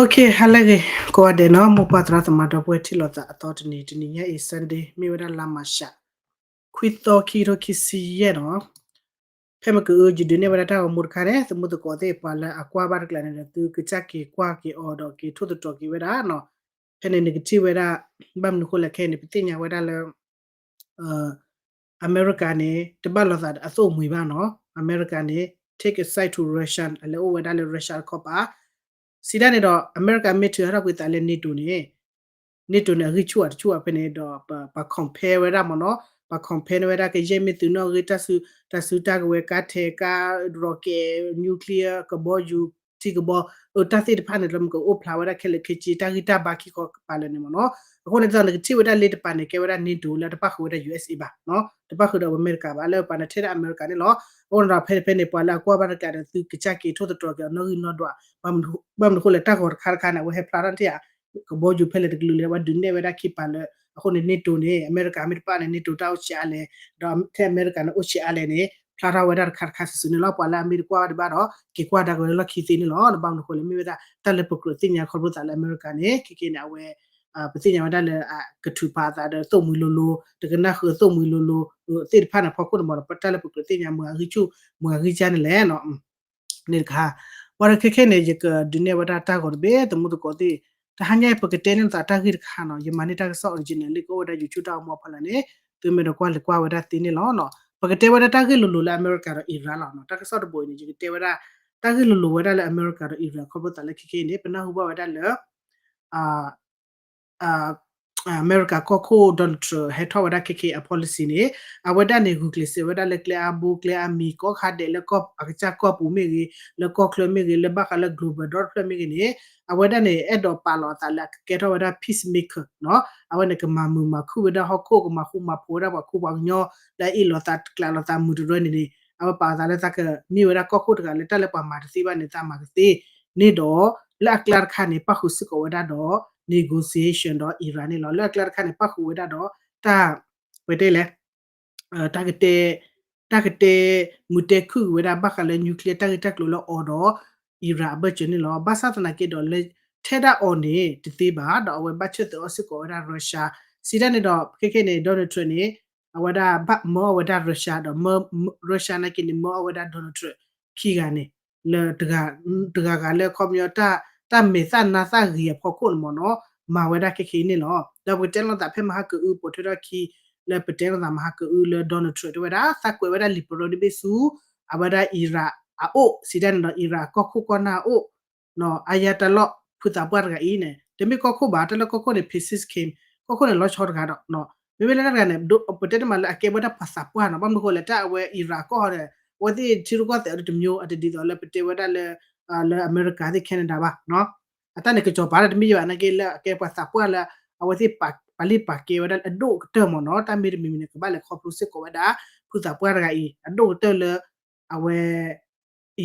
Okay, ဟါလၢအဂ့ၤ ကိးဂၤဒဲးနီၤ, မိၢ်ပၢ်သရၣ်သမါဒီပုၢ်ဝဲၢ်ထံၣ်လိာ်သးအသီတနံၤ, တနံၤညါအံၤ Sunday မ့ၢ်ဝဲဒၣ်လါမၤရှး ခွံသီ ခံကထိခံဆံယဲၢ်နီၤ. ဖဲမ့ၢ်ကအၢ ယဒုးနဲၣ်ဝဲဒၣ်တၢ်ဂီၤမူတခါန့ၣ် သုမုၢ်သကိးသ့ၣ် ပှၤလၢအကွၢ်ဘၣ်တကျါန့ၣ်ဒီး သုကစၢ်က့ၤကွၢ်က့ၤအီၤဒီး က့ၤထိၣ်သတြီၤက့ၤဝဲဒၣ်နီၤ. ဖဲန့ၣ်နကထံၣ်ဝဲဒၣ် ဘၣ်မနုၤဃိလဲၣ် ခဲအံၤန့ၣ် ပသ့ၣ်ညါဝဲဒၣ်လၢ အမဲရကၤန့ၣ် တဘၣ်လိာ်သးအသိၣ်အမှံၤဘၣ်နီၤ. အမဲရကၤန့ၣ် take a side to Russia အလဲၤအိၣ်ဝဲဒၣ်လၢ Russia တခီပၤ. စံးဒၣ်န့ၣ်ဒီး အမဲရကၤမ့ၢ်ထုးထီၣ်ကွံာ်သးလၢ NATO န့ၣ် NATO န့ၣ် အဂံၢ်ဆူၣ်အတဆူၣ်အဖဲန့ၣ်ဒီး ပ ပှၤ compare ဝဲဒၣ်မ့ၢ်နီၤ. ပှၤ compare န့ၢ်ဝဲဒၣ် ကယဲၢ်မ့ၢ်သုးနီၣ်ဂံၢ် တၢ်စု တၢ်စုတၢ်ကဝဲၤ ကါထဲး ကါ rocket, nuclear ကဘီယူၤ ထံကဘီ အတၢ်သ့ၣ်တဖၣ်န့ၣ် လၢမ့ၢ်ကအိၣ်ဖျါဝဲဒၣ်ခဲလၢာ်ခဲဆ့ တၢ်ဂံၢ်တၢ်ဘါခံခီကပၤလၢာ်န့ၣ်မ့ၢ်နီၤ. အဃိန့ၣ် ဒ်သိးနကထံၣ်ဝဲဒၣ်လ့တပၤန့ၣ် ကဲဝဲဒၣ် NATO လၢတပၣ်ဃုာ်ဝဲဒၣ် USA ဘၣ်နီၤ, တပၣ်ဃုာ်ဒီးအမဲရကၤဘၣ် လၢပှၤန့ၣ်ထဲဒၣ်အမဲရကၤန့ၣ်လီၤ. အဃိန့ၣ်ဒီးဖဲဖဲန့ၣ် ပှၤလၢအကွၢ်ဘၣ်တကျါဒီး သုကစၢ်က့ၤထိၣ်သတြီၤက့ၤအီၤနီၣ်ဂံၢ်နီၣ်ဒွး, ဘၣ်မနုၤဃိလဲၣ် တၢ်ဂီၤတခါတခါန့ၣ် အဝဲဟဲဖျါထီၣ်တ့ၢ်ဧါ ကဘီယူၤဖဲလဲၣ်တကလုာ်လဲၣ် ဝဲဒုးနဲၣ်ဝဲဒၣ်ခံပၤလၢ အဃိန့ၣ် NATO န့ၣ် အမဲရကၤမ့ၢ်တပၣ်န့ၣ် NATO တၢ်အိၣ်ဆံးအါလဲၣ်, ဒီးထဲအမဲရကၤန့ၣ်အိၣ်ဆံးအါလဲၣ်န့ၣ် ဖျါထီၣ်ဝဲဒၣ်တခါတခါစုာစုန့ၣ်လီၤ. ပှၤလၢအမ့ၢ်တကွၢ်ဒံးဘၣ်ဒီး က့ၤကွၢ်ဒါက့ၤဝဲလၢလီၢ်ခံသ့န့ၣ်လီၤ. ဘၣ်မနုၤဃိလဲၣ် မ့ၢ်ဝဲဒၣ်တၢ်လၢပကြၢးသ့ၣ်ညါခီဖျိသးလၢအမဲရကၤန့ၣ် ခဲကနံၣ်န့ၣ် အဝဲ ပသ့ၣ်ညါဝဲဒၣ်လၢ ကထုးဖးအသးဒီးသိၣ်မှံၤလိၤလိၤ တကနၣ်ဃုာ်သိၣ်မှံၤလိၤလိၤ သ့ၣ်တဖၣ်န့ၣ်အဖီခိၣ်န့ၣ်မ့ၢ်ဒီး တၢ်လၢပကြၢးသ့ၣ်ညါမ့ၢ်အဂံၢ်ဆူၣ် မ့ၢ်အဂံၢ်စၢ်န့ၣ်လဲၣ် န့ၣ်တခါ, ဘၣ်ဒီးခဲခဲန့ၣ် ယကဒုးနဲၣ်ဝဲဒၣ်တၢ်ဂီၤတဘ့ၣ် သမူသကိးသ့ၣ်, တဟါညါအံၤ ပကတဲန့ၢ်သးတၢ်ဂ့ၢ်တခါနီၤ, ယမၤန့ၢ်တၢ်ကစီၣ် original လံ ကအိၣ်ဝဲဒၣ် YouTube တၢ်အိၣ်မူအဖီလာ်န့ၣ်, သုမ့ၢ်ဒီးကွၢ်လဲၤကွၢ်ဝဲဒၣ်သ့န့ၣ်လီၤ. ပကတဲဝဲဒၣ်တၢ်ဂ့ၢ်လိၤလိၤလၢအမဲရကၤဒီး Iran လီၤ. တၢ်ကစီၣ်တဘိအံၤန့ၣ် ယကတဲဝဲဒၣ် တၢ်ဂ့ၢ်လိၤလိၤဝဲဒၣ်လၢအမဲရကၤဒီး Iran ခီဖျိသးလၢခဲခဲအံၤန့ၣ် ပနၢ်ဟူဘၣ်ဝဲဒၣ်လၢ အမဲရကၤကီၢ်ခိၣ် Donald Trump ဟဲထီၣ်ဝဲဒၣ်ခဲခဲအံၤအ policy န့ၣ်, အဝဲဒၣ်န့ၣ် ဂုာ်ကျဲးစၢးဝဲဒၣ်လၢကျဲအါဘိကျဲအါမံၤ ကိးခါဒဲးလၢအကစၢ်ကီၢ်ပူၤမ့ၢ်ဂ့ၤ, လၢကီၢ်ချၢမ့ၢ်ဂ့ၤ, လၢဘၣ်ဃးလၢ global ဒီတဖျၢၣ်မ့ၢ်ဂ့ၤန့ၣ်, အဝဲဒၣ်န့ၣ် အဲၣ်ဒိးပာ်လီၤအသးလၢအကကဲထီၣ်ဝဲဒၣ် peacemaker နီၤ, အဝဲန့ၣ် ကမၤမုာ်မၤခုၣ်ဝဲဒၣ်ဟီၣ်ခိၣ် ကမၤဃူမၤဖိးဝဲဒၣ်ပှၤခူပှၤကညီ လၢအအ့ၣ်လိာ်သးကျးလိာ်သးမုာ်တရၢန့ၣ်န့ၣ်, အဝဲပာ်အသးလၢသးကမ့ၢ်ဝဲဒၣ်ကီၢ်ခိၣ်တဂၤလၢတၢ်လၢပှၤမၤတသ့ဘၣ်န့ၣ် သးမၤကသ့န့ၣ်ဒီး, လၢအကျါတခါန့ၣ် ပၣ်ဃုာ်စ့ၢ်ကီးဝဲဒၣ်ဒီး negotiation ဒီး Iran န့ၣ်လီၤ. လၢအကျါတခါန့ၣ် ပၣ်ဃုာ်ဝဲဒၣ်ဒီး တၢ် ပတဲလဲၣ် တၢ်ကတဲ တၢ်ကတဲ မုာ်တဲခုၣ်က့ၤဝဲဒၣ် ဘၣ်ဃးလၢ nuclear တၢ်ဂ့ၢ်တၢ်ကျိၤလၢအီၤဒီး Iran အဘၢၣ်စၢၤန့ၣ်လီၤ. ဘၣ်ဆၣ်သနာ်က့ဒီး လၢထဲဒၣ်အီၤန့ၣ် တသ့ဘၣ် ဒီးအဝဲဘၣ်ဆၢၣ်သးအီၤစ့ၢ်ကီးဝဲဒၣ် Russia စံးတၢ်န့ၣ်ဒီး ခဲခဲန့ၣ် Donald Trump န့ၣ် အဝဲဒၣ်ဘၣ်မၢအီၣ်ဝဲဒၣ် Russia ဒီး Russia နာ်က့န့ၣ် မၢအီၣ်ဝဲဒၣ် Donald Trump ခံဂၤန့ၣ် လၢ တဂၤဂၤလၢအခီပညီ တၢ်မဲာ်သၣ်နါသၣ်ဂ့ၤအဖီခိၣ်န့ၣ်မ့ၢ်နီၤ မၤဝဲဒၣ်ခဲခဲအံၤန့ၣ်လီၤ. ဒီးပကတဲလိာ်သးဖဲမဟါကအု ပိာ်ထွဲထီၣ်ခံ လၢပတဲလိာ်သးမဟါကအုလၢ Donald Trump တဲဝဲဒၣ် သးကွဲးဝဲဒၣ်လံာ်ပရၢတဘ့ၣ်ဆူ အဝဲဒၣ် Iran အအိၣ် စံးတၢ်န့ၣ်ဒီး Iran အကီၢ်ခိၣ်ကီၢ်နၢ်အအိၣ် အယါတၢ်လီၢ် ဖုသးပှၢ်တဂၤအံၤန့ၣ် တမ့ၢ်ကီၢ်ခိၣ်ဘၣ် တၢ်လၢကီၢ်ခိၣ်န့ၣ် ဖံးစ့ၢ်ကီး ကီၢ်ခိၣ်န့ၣ် လီၤဆီတဂၤဒီး မ့မ့ၢ်လၢတၢ်တဂၤန့ၣ် ပတဲတမံၤလၢအကဲဝဲဒၣ်ပှၤသးပှၢ်နီၤ ဘၣ်မနုၤဃိလဲၣ် တၢ်အဝဲ Iran အကီၢ်ဟီဒီး အဝဲသ့ၣ်ထံရူၢ်ကီၢ်သဲးအီၤတမံၤ အတဒ်သိးလၢပတဲဝဲဒၣ်လၢ လၢအမဲရကၤသ့ၣ် Canada ဘၣ် အတၢ်န့ၣ် ကစီၤပၤတမ့ၢ်ယဘၣ် နာ်က့လၢအကဲပှၤသးပှၢ်လၢ အဝဲသ့ၣ်ပာ်လံၣ်ပာ်ကဲဝဲဒၣ်လၢအဒိၣ်ကတၢၢ်မ့ၢ်နီၤ တၢ်မ့ၢ်တမံၤမံၤန့ၣ် ကဘၣ်လဲၤခီဖျိစ့ၢ်ကီးဝဲဒၣ် ဖုသးပှၢ်တဂၤအံၤ အဒိၣ်ကတၢၢ်လၢ အဝဲ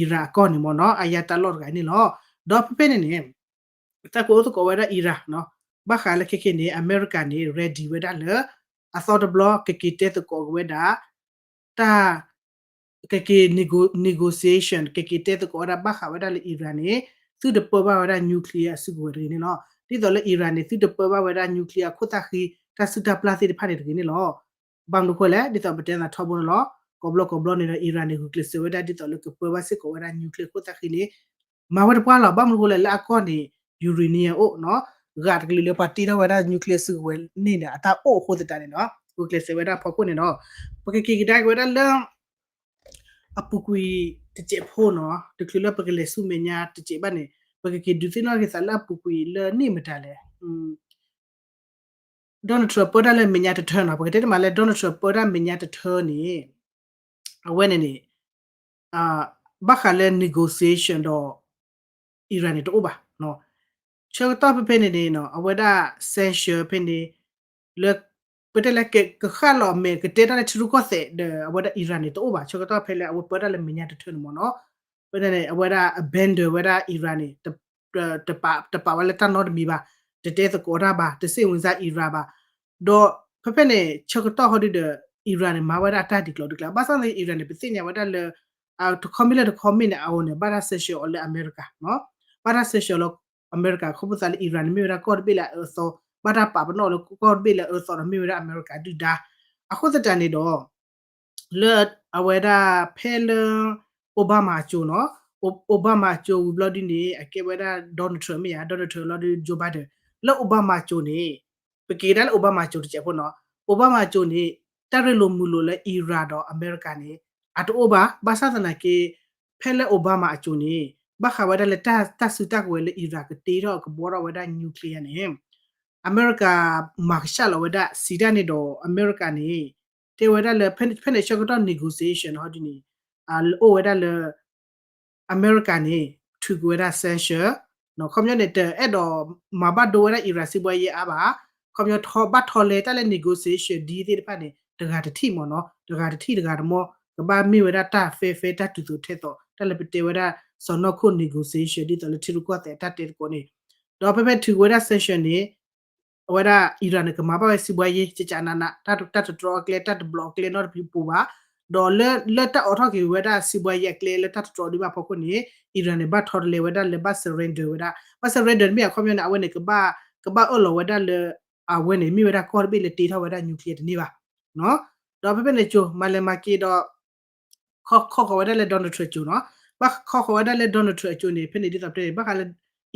Iran အကီၢ်န့ၣ်မ့ၢ်နီၤ အယါတၢ်လီၢ်တဂၤအံၤန့ၣ်လီၤ. ဒီးဖဲဖဲန့ၣ်န့ၣ် တၢ်ကအိၣ်သကိးဝဲဒၣ် Iran နီၤ ဘၣ်ဃးလၢခဲခဲန့ၣ် အမဲရကၤန့ၣ် ready ဝဲဒၣ်လၢ အသီတဘျီ ကက့ၤတဲသကိးက့ၤဝဲဒၣ် တၢ် ကက့ၤ negotiation ကက့ၤတဲသကိးဝဲဒၣ် ဘၣ်ဃးဝဲဒၣ်လၢ Iran န့ၣ် သုတပၢဘၣ်ဝဲဒၣ် nuclear အစုကဝဲၤတဂ့ၤန့ၣ်လီၤ. ဒ်သိးလၢ Iran န့ၣ် သုတပၢဘၣ်ဝဲဒၣ် nuclear အခိၣ်သၣ်ဃံ တၢ်စုၣ်တၢ်ပျၢ်သ့ၣ်တဖၣ်န့ၣ်တဂ့ၤန့ၣ်လီၤ. ဘၣ်မနုၤဃိလဲၣ် ဒ်သိးပတဲသးထီဘိန့ၣ်လီၤ. ကိးဘျီကိးဘျီန့ၣ်ဒီး Iran န့ၣ် ဂုာ်ကျဲးစၢးဝဲဒၣ် ဒ်သိးလၢကပၢဘၣ်စ့ၢ်ကီးဝဲဒၣ် nuclear အခိၣ်သၣ်ဃံန့ၣ် မၤဝဲတပှၢ်လီၤ. ဘၣ်မနုၤဃိလဲၣ် လၢအကီၢ်န့ၣ် uranium အိၣ်နီၤ ဂာ်တကလုာ်လၢပှၤတ့ထီၣ်ဝဲဒၣ် nuclear စုကဝဲၤန့ၣ်န့ၣ် အတၢ်အိၣ်အဃိသတးန့ၣ်နီၤ ဂုာ်ကျဲးစၢးဝဲဒၣ်ဖီခိၣ်န့ၣ်ဒီး ပကက့ၤကဒါက့ၤဝဲဒၣ်လၢ အပူၤကွံာ်တစဲးဖိနီၤ တချုးလၢပကလဲၤဆူမဲာ်ညါတစဲးဘၣ်န့ၣ် ပကက့ၤဒုးသ့ၣ်နီၣ်က့ၤသးလၢအပူၤကွံာ်လၢန့ၣ်မတၤလဲၣ် Donald Trump ပၢတၢ်လၢမဲာ်ညါတထၢနီၤ ပကတဲတမံၤလၢ Donald Trump ပၢတၢ်မဲာ်ညါတထၢန့ၣ် အဝဲန့ၣ်န့ၣ် ဘၣ်ဃးလၢ negotiation ဒီး Iran န့ၣ်တအိၣ်ဘၣ်. ဆၢကတီၢ်ဖဲဖဲန့ၣ်န့ၣ် အဝဲဒၣ် sanction ဖဲန့ၣ် လၢ ပတဲလၢကဃၣ်လီၤမဲာ် ကတဲတၢ်လၢထံရူၢ်ကီၢ်သဲးဒီး အဝဲဒၣ် Iran န့ၣ်တအိၣ်ဘၣ်. ဆၢကတီၢ်ဖဲလၢအဝဲပၢတၢ်လၢမဲာ်ညါတထၢန့ၣ်မ့ၢ်နီၤ ဖဲန့ၣ် အဝဲဒၣ် abandon ဝဲဒၣ် Iran န့ၣ် တပာ်ဝဲလၢတၢ်နီတမံၤဘၣ်, တတဲသကိးတၢ်ဘၣ်, တစ့ၣ်ဝင်စၢ် Iran ဘၣ်. ဒီးဖဲဖဲန့ၣ် ဆၢကတီၢ်ဟီဒုဒီး Iran န့ၣ် မၤဝဲဒၣ်တၢ်ဒ်ကျိၤဒ်ကျါ, ဘၣ်ဆၣ်သနာ်က့ Iran န့ၣ် ပသ့ၣ်ညါဝဲဒၣ်လၢ တခီမ့ၢ်လၢတခီမ့ၢ်န့ၣ် အအိၣ်န့ၣ် ဘၣ်တၢ် sanction အီၤလၢအမဲရကၤ, ဘၣ်တၢ် sanction လၢအမဲရကၤ ခီဖျိသးလၢ Iran န့ၣ် မ့ၢ်ဝဲဒၣ်ကီၢ်တဘ့ၣ်လၢအအၢအသီ, ဘၣ်တၢ်ပာ်ပနီၣ်လၢကီၢ်တဘ့ၣ်လၢအအၢအသီဒီး မ့ၢ်ဝဲဒၣ်အမဲရကၤဒုၣ်ဒါ. အဃိသတးန့ၣ်ဒီး လၢအဝဲဒၣ်ဖဲလၢ Obama အစိၤနီၤ, Obama အစိၤဝံၤဘျီဒ်န့ၣ် အကဲဝဲဒၣ် Donald Trump မ့ၢ်ဧါ, Donald Trump လီၤဒုး Joe Biden, လၢ Obama အစိၤန့ၣ် ပက့ၤကဒါလၢ Obama အစိၤတစဲးဖိနီၤ, Obama အစိၤန့ၣ် တၢ်ရ့လိာ်မုာ်လိာ်လၢ Iran ဒီးအမဲရကၤန့ၣ် အတအိၣ်ဘၣ်. ဘၣ်ဆၣ်သနာ်က့ ဖဲလၢ Obama အစိၤန့ၣ် ဘၣ်ဃးဝဲဒၣ်လၢတၢ်စုတၢ်ကဝဲၤလၢ Iran ကတ့ထီၣ်ကဘှီထီၣ်ဝဲဒၣ် nuclear န့ၣ် အမဲရကၤမၤကဆှၣ်လီၤဝဲဒၣ် စံးတၢ်န့ၣ်ဒီး အမဲရကၤန့ၣ် တဲဝဲဒၣ်လၢ ဖဲန့ၣ်ဆၢကတီၢ် negotiation ဟီဒ်န့ၣ် အိၣ်ဝဲဒၣ်လၢ အမဲရကၤန့ၣ် ထုးကွံာ်ဝဲဒၣ် sanction, ခီပညီန့ၣ် တအဲၣ်ဒိးမၤဘၣ်ဒိဝဲဒၣ် Iran စံးဘှါယဲအါဘၣ်, ခီပညီဘၣ်ထီၣ်လဲၤတၢ်လၢ negotiation deal သ့ၣ်တဖၣ်န့ၣ် တဂၤတထံၣ်မ့ၢ်နီၤ, တဂၤတထံၣ်တဂၤတမီ, ကဘၣ်မ့ၢ်ဝဲဒၣ်တၢ် fair fair တၢ်တုၤသိးထဲသိး တၢ်လၢပတဲဝဲဒၣ် စီၤနီၢ်ခိၣ် negotiation ဒ်သိးလၢထံရူၢ်ကီၢ်သဲးတၢ်တဲသကိးန့ၣ်, ဒီးဖဲဖဲထုးကွံာ်ဝဲဒၣ် sanction န့ၣ် အဝဲဒၣ် Iran န့ၣ် ကမၤဘၣ်ဝဲစံးဘှါယဲ ကကနးနး တၢ်တတြီအကျဲ တၢ်တဘျီအကျဲနီတမံၤပူၤဘၣ်, ဒီးလၢတၢ်အိးထီၣ်က့ၤဝဲဒၣ်စံးဘှါယဲအကျဲလၢတၢ်တတြီဒံးဘၣ်ဖီခိၣ်န့ၣ် Iran န့ၣ် ဘၣ်ထီတလဲဝဲဒၣ်လၢဘၣ် surrender ဝဲဒၣ်, ဘၣ် surrender တမ့ၢ်အခီပညီန့ၣ် အဝဲန့ၣ်ကဘၣ် ကဘၣ်အၢၣ်လီၤဝဲဒၣ်လၢ အဝဲန့ၣ်မ့ၢ်ဝဲဒၣ်ကီၢ်တဘ့ၣ်လၢတ့ထီၣ်ဝဲဒၣ် nuclear တန့ၢ်ဘၣ်. ဒီးဖဲဖဲန့ၣ်ကၠိ မၤလဲၤမၤက့ၤဒီး ခီဃီၤဝဲဒၣ်လၢ Donald Trump ကၠိနီၤ, ဘၣ်ခီဃီၤဝဲဒၣ်လၢ Donald Trump အကၠိန့ၣ် ဖဲန့ၣ်ဒ်သိးပတဲန့ၣ် ဘၣ်ဃးလၢ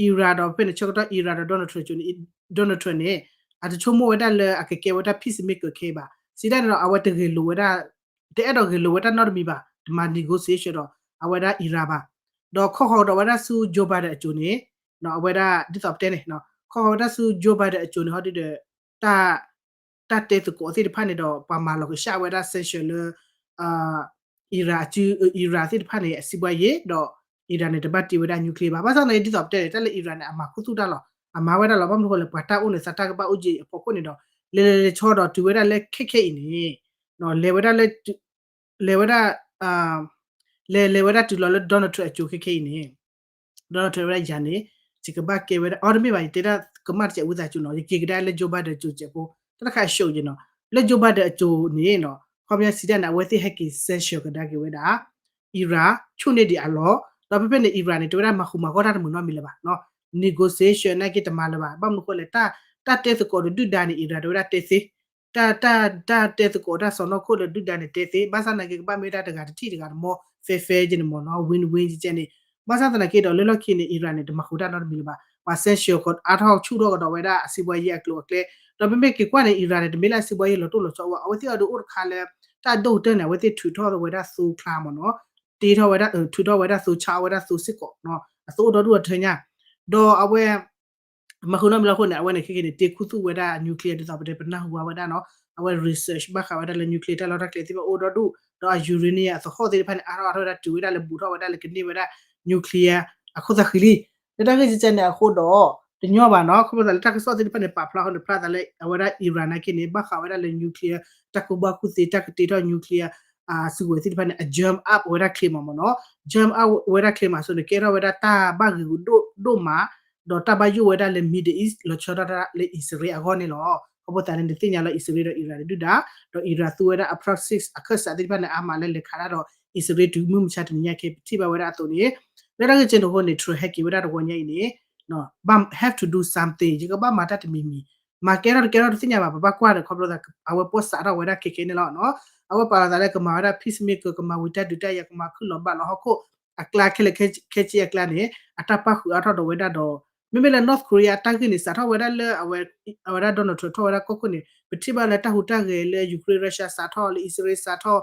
Iran ဒီးဖဲန့ၣ်ဆၢကတီၢ် Iran ဒီး Donald Trump ကၠိန့ၣ် Donald Trump န့ၣ် အတဆိကမိၣ်ဝဲဒၣ်လၢအကကဲဝဲဒၣ် peacemaker ခဲအံၤဘၣ်. စံးဒၣ်န့ၣ်ဒီး အဝဲတဂ့ၤလိာ်ဝဲဒၣ် တအဲၣ်ဒိးဂ့ၤလိာ်ဝဲဒၣ်နီတမံၤဘၣ်, တမၤ negotiation ဒီး အဝဲဒၣ် Iran ဘၣ်. ဒီးခီဃီၤဒီးဝဲဒၣ်ဆူ Joe Biden အကၠိန့ၣ် အဝဲဒၣ်ဒ်သိးပတဲန့ၣ် ခီဃီၤဝဲဒၣ်ဆူ Joe Biden အကၠိန့ၣ် ဟီဒုဒီး တၢ် တၢ်တဲသကိးသ့ၣ်တဖၣ်န့ၣ်ဒီး ပှၤမၤလီၤကဆှၣ်ဝဲဒၣ် sanction လၢ Iran အစု Iran သ့ၣ်တဖၣ်န့ၣ် အစံးဘှါယံၤဒီး Iran န့ၣ် တဘၣ်တ့ဝဲဒၣ် nuclear ဘၣ်. ဘၣ်ဆၣ်သနာ်က့ ဒ်သိးပတဲန့ၣ် တၢ်လၢ Iran န့ၣ် အမၤခူသူၣ်တၢ်လီၤ, အမၤဝဲဒၣ်လီၤ. ဘၣ်မနုၤဃိလဲၣ် ပှၤတၢ်အိၣ်န့ၣ် သးတၢ်ကဘၣ်အိၣ်က့ၤအဖီခိၣ်န့ၣ်ဒီး လဲၤလဲၤလဲၤဆီဒီးတုၤဝဲဒၣ်လၢခဲခဲအံၤန့ၣ် လဲၤဝဲဒၣ်လၢ လဲၤဝဲဒၣ် လဲၤလဲၤဝဲဒၣ်တုၤလီၤလၢ Donald Trump အကၠိခဲခဲအံၤန့ၣ် Donald Trump ဝဲဒၣ်ယၤန့ၣ် ယကဘၣ်ကဲဝဲဒၣ် အီၤတမ့ၢ်ဘၣ် ယတဲဒၣ်ကမၣ်တစဲးဝံသးစူၤနီၤ, ယက့ၤကဒါလၢ Joe Biden အကၠိစဲးဖိ တၢ်တခါအ show ယနီၤ, လၢ Joe Biden အကၠိန့ၣ်နီၤ ခီပညီစံးဒၣ်န့ၣ် အဝဲသ့ၣ်ဟဲက့ၤ sanction ကဒါက့ၤဝဲဒၣ် Iran ဆိၣ်န့ၢ်ဒံးအလီၢ်, ဒီးဖဲဖဲန့ၣ် Iran န့ၣ် တဲဝဲဒၣ်မၤဃူမၤဂီၢ်တၢ်တမုာ်နီတမံၤလၢၤဘၣ်, negotiation နာ်က့တမၤလၢၤဘၣ်. ဘၣ်မနုၤဃိလဲၣ် တၢ် တၢ်တဲသကိးဒီးဒုၣ်ဒါန့ၣ် Iran တဲဝဲဒၣ်တဲသ့ တၢ် တၢ် တၢ်တဲသကိးတၢ်စီၢ်နီၤခိၣ်လၢဒုၣ်ဒါန့ၣ်တဲသ့, ဘၣ်ဆၣ်သနာ်က့ ကဘၣ်မ့ၢ်ဝဲဒၣ်တဂၤတထံၣ်တဂၤတမီ fair fair ကဲန့ၣ်မ့ၢ်နီၤ, win win ကဲန့ၣ်. ဘၣ်ဆၣ်သနာ်က့ဒီး လၢလီၢ်ခံန့ၣ် Iran န့ၣ် တမၤဃူတၢ်နီတမံၤလၢၤဘၣ်, ပှၤ sanction အါထီၣ်ဆူၣ်ထီၣ်ကဒီးဝဲဒၣ်အစီးပွားရေးအကျိၤအကျဲ, ဒီးမ့မ့ၢ်က့ၤကွၢ်န့ၣ် Iran န့ၣ် တမ့ၢ်လၢအစီးပွားရေးလီၤတိၢ်လီၤဆီအိၣ်ဘၣ်, အဝဲသ့ၣ်အဒုးအိၣ်တခါလၢ တၢ်ဒိၣ်ကတၢၢ်န့ၣ် အဝဲသ့ၣ်ထုးထီၣ်ဝဲဒၣ်သိချါမ့ၢ်နီၤ, တ့ထီၣ်ဝဲဒၣ် ထုးထီၣ်ဝဲဒၣ်သိဆါအီၣ်ဝဲဒၣ်သိစ့ၢ်ကီး, အသိအိၣ်ဒီဒူၣ်အထၢညါ, ဒီးအဝဲ မၤဃူနီတမံၤလီၤအဃိန့ၣ် အဝဲန့ၣ်ခဲက့ၤန့ၣ် တ့ခူသူၣ်ဝဲဒၣ် nuclear ဒ်သိးပတဲ ပနၢ်ဟူဘၣ်ဝဲဒၣ်နီၤ, အဝဲ research ဘၣ်ဃးဝဲဒၣ်လၢ nuclear တၢ်လီၢ်တၢ်ကျဲသ့ၣ်တဖၣ်အိၣ်ဒီဒူၣ်, ဒီးအ uranium အသဟီၣ်သ့ၣ်တဖၣ်န့ၣ် အါထီၣ်အါထီၣ်ဝဲဒၣ် တုၤဝဲဒၣ်လၢဘူးထီၣ်ဝဲဒၣ်လၢကန့ၢ်ဝဲဒၣ် nuclear အခိၣ်သးဃံလံ. လၢတၢ်ဂ့ၢ်ကဲန့ၣ်အဃိဒီး တညီဘၣ်နီၤ, ခီဖျိသးလၢတၢ်ကစီၣ်သ့ၣ်တဖၣ်န့ၣ် ပာ်ဖျါဃီန့ၣ် ဖျါသးလၢ အဝဲဒၣ် Iran နာ်က့န့ၣ် ဘၣ်ဃးဝဲဒၣ်လၢ nuclear တၢ်ကူၣ်ဘၣ်ကူၣ်သ့ တၢ်ကတ့ထီၣ် nuclear အစုကဝဲၤသ့ၣ်တဖၣ်န့ၣ် အ jump up ဝဲဒၣ်ချ့မးမ့ၢ်နီၤ, jump up ဝဲဒၣ်ချ့မးအသိးန့ၣ် ကဲထီၣ်ဝဲဒၣ်တၢ်ဘၣ်ဂ့ၤဂ့ၤဒိၣ်ဒိၣ်မး, ဒီးတၢ်ဘၣ်ယိၣ်ဝဲဒၣ်လၢ Middle East လီၤဆီဒၣ်တၢ်လၢအံၣ်စရ့လးအဂီၢ်န့ၣ်လီၤ. ခီဖျိသးန့ၣ် နသ့ၣ်ညါလီၤ အံၣ်စရ့လးဒီး Iran ဒုၣ်ဒါ, ဒီး Iran သူဝဲဒၣ် approx six အခၢၣ်စးသ့ၣ်တဖၣ်န့ၣ် အါမးလၢလဲၤခးတၢ်ဒီး အံၣ်စရ့လးတုၤမုၢ်မဆါတနံၤညါခဲ ပထံၣ်ဘၣ်ဝဲဒၣ်အသိးန့ၣ်, လၢတၢ်ဂ့ၢ်ကဲန့ၣ်အဃိန့ၣ် Trump ဟဲက့ၤဝဲဒၣ်တဂီၤညါအံၤန့ၣ် ဘၣ် have to do something ယကဘၣ်မၤတၢ်တမံၤမံၤ, မၤကဲထီၣ်တကဲထီၣ်တသ့ၣ်ညါဘၣ်, ပဘၣ်ကွၢ်ဒီး ခီဖျိသး အဝဲပီၣ်စးထီၣ်ဝဲဒၣ်ခဲခဲန့ၣ်လီၤနီၤ. အဝဲပာ်လီၤသးလၢကမၤဝဲဒၣ် peacemaker ကမၤဝံၤတၢ်ဒုးတၢ်ယၤ ကမၤခုၣ်လီၤဘၣ်လီၤဟီၣ်ခိၣ် အကျါခဲလၢာ်ခဲဆ့အကျါန့ၣ် အတၢ်ပၣ်ဃုာ်အါထီၣ်ဒီးဝဲဒၣ်ဒီး မ့မ့ၢ်လၢ North Korea အတၢ်ဂ့ၢ်န့ၣ် စးထီၣ်ဝဲဒၣ်လၢ အဝဲဒၣ် Donald Trump ထီၣ်ဝဲဒၣ်ကီၢ်ခိၣ်န့ၣ် ပထံၣ်ဘၣ်လၢတၢ်ဟူးတၢ်ဂဲၤလၢ Ukraine Russia စးထီၣ်လၢ အံၣ်စရ့လးစးထီၣ်